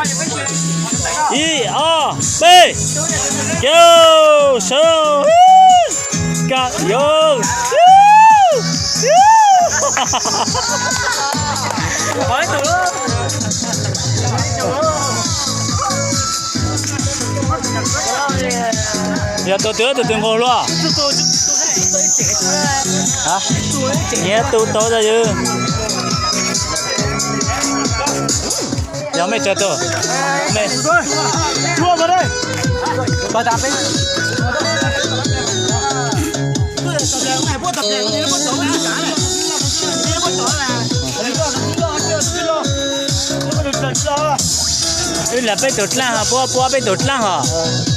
Ib, ob, peb, caw, sawv, ka, yog. Yog tus twg tus twg nqus hlua? Niag tus tau tag yog. Yog mej tsawg tus? Mej. Wb lam peb tug dlaab hos, puab puab peb tug dlaab hos.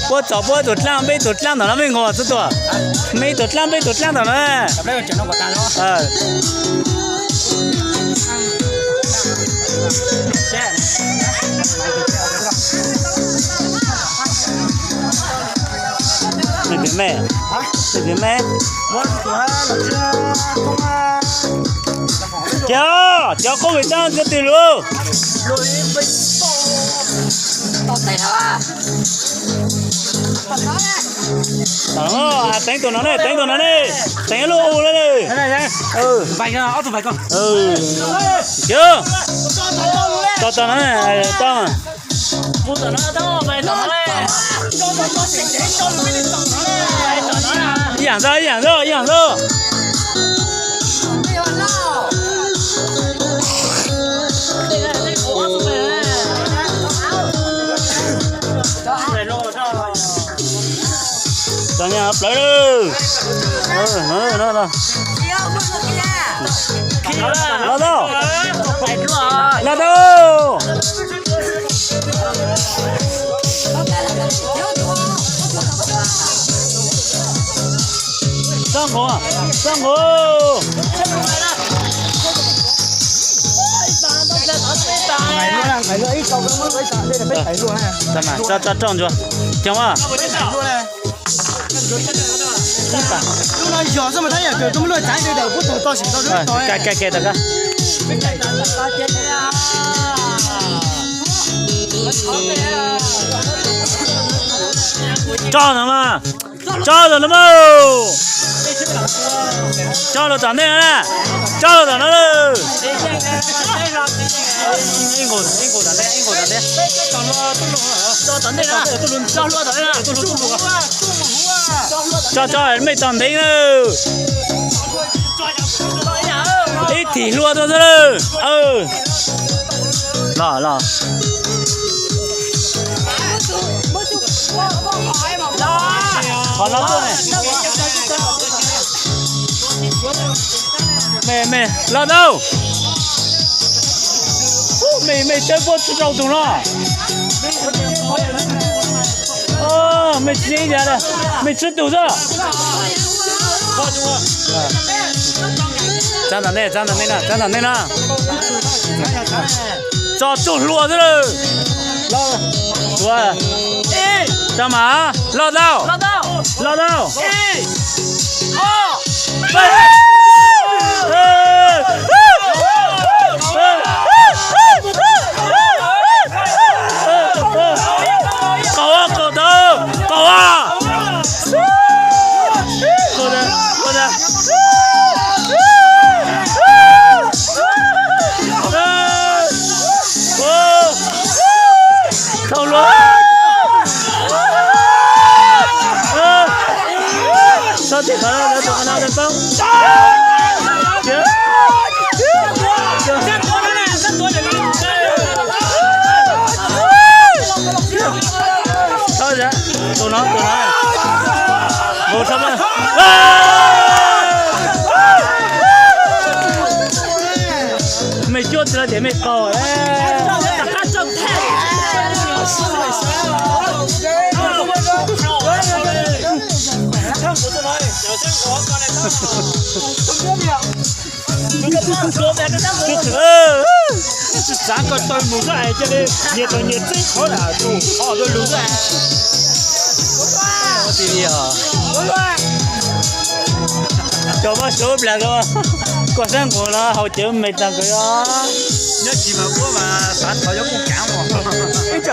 Puab txaus puab tug dlaab, peb tug dlaab ntawm no mej nqus xwb tuaj. Mej tug dlaab peb tug dlaab ntawm no. Mej twg me? Mej twg me? Cov, cov qub vim dab koj twg lug? Teev tus no ne, teev tus no ne, teev lub u na. Tos tos no, tos. Ib yaam ntag, ib yaam ntag, ib yaam ntag. Tau nyiaj plawv lawm. Los tau. Los tau. Txhob nqus, txhob nqus. Tso, tso rau ntsuag. Cog mas. Ke ke ke. Tso no mas. Tso los no mas. Tso los tom ntej na. Tso los tom no. Tso, tso, mej tog ntev na. Ib thim hlua tuaj xwb. Los, los. Qhov no tuaj ne. Me, me, los tau. Me, me teb puab tsib rau tug no. Me tsis, me tsib tug xwb. Tsa ntam nej, tsa ntam nej na, tsa ntam nej na. Tso tsuj hlua xwb lawm. Tsa mas, los tau, los tau. Qaug, qaug tau, qaug. Thaum luag. Txhob tim qhov no, tus qhov no poob. Tus no, tus no. Nqus tshaj plaws. Mej cuab tsis tau ces mej qaug. Tsis txav ko taw mus xwb es cia li nyias tau nyias txeeb qhov lam tus qhov tuaj lug xwb. Cov pab suav plas ko, koj saib nqus no haus cawv me tas kawg os. Nyob tsis mas ua mas xav thov yuav kuj kav os.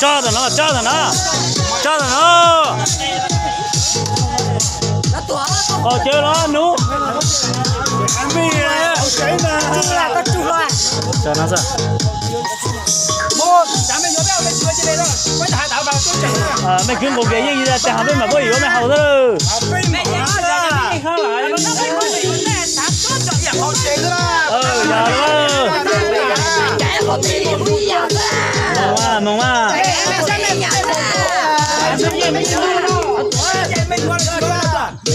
Tso tom no, tso tom no, tso tom no. Qhov chaw los nub. Mej khwv nqus kiag yeej yog tag hov peb mam muab yuav mej haus xwb. Moog mas, moog mas.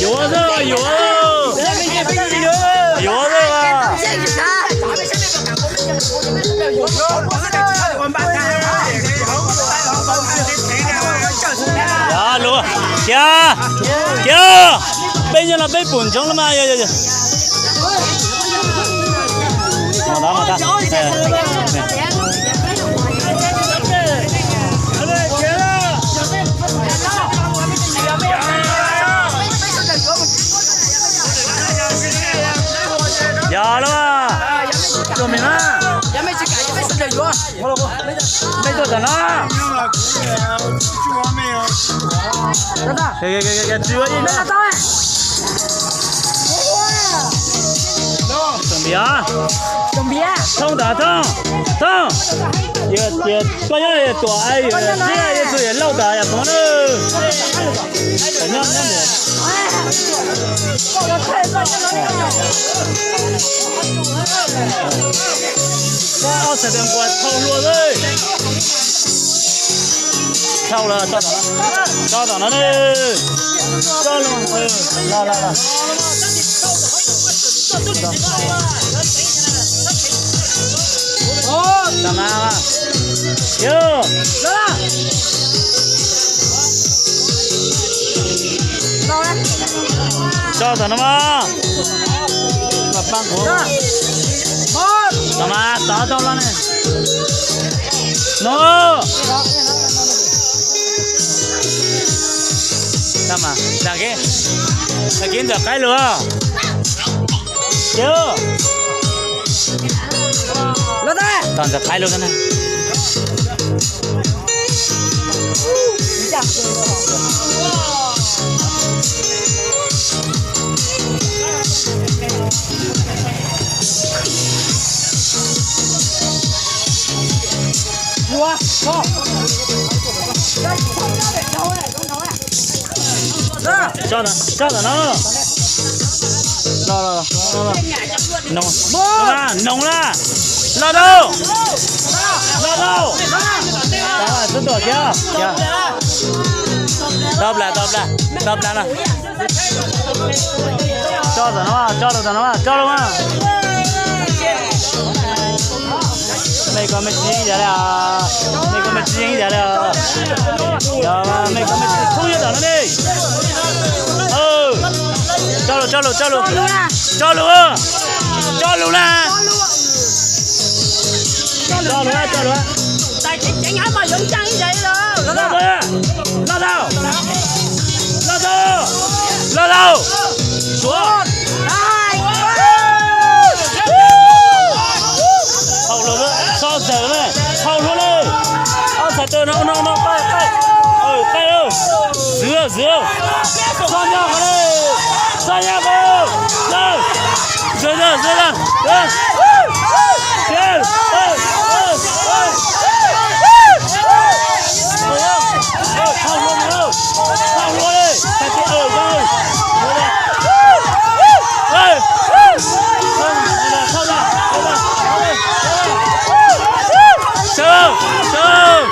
Yuav xwb, yuav, yuav xwb. Kiag, kiag, peb nyob no peb pum ntsoov lawm mas. Yog lawm. Mej tuaj tom no. Tsis ua ib no. Toom npias, Tooj tom, Tooj, Tooj. Koj nyob tuam, yog txug yog lauj tom yog pov na. Ob txhais tes nquas thau hlua xwb. Thau lawm, tso tom no ne. Tso los, los, los, los. Tam mas, yog. Tso tom no mas. Tom mas, tod tau los ne. No. Tam mas, tam kev, tam kev ntxawm qaib lug. Tom ntxawm qaib lug ne. Tso tom no. Noog na, noog na. Los tau, los tau. Xub tuam thiab. Tau plas, tau plas, tau plas no. Tso tom no, tso lus tom no, tso lus mas. Mej koj mej tsis yeej ib yam li os. Mej koj mej tsis, yog mej koj mej tsis thoob nyob tom no ne. Tso lus, tso lus, tso lus. Tso lus, tso lus na. Tso lus, tso lus. Loj tau, loj tau, loj tau. Suav. Haus luag, so zawm na, haus luag le. Ob txhais taw no no no, qaij qaij, qaij, zwv zwv, txhob nyob qhov le, txhob nyob qhov, zawg, zawg, zawg, zawg.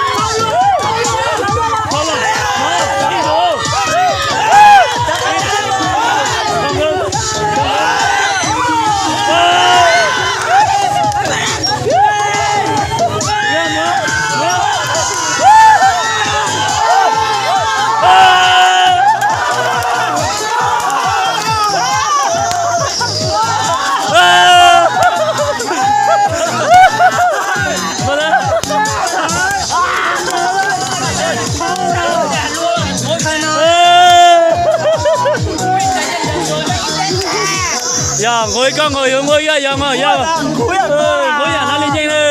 Yog nqus ib koj nqus, yog nqus ib yog nqus, yog nqus yam no li yeej na.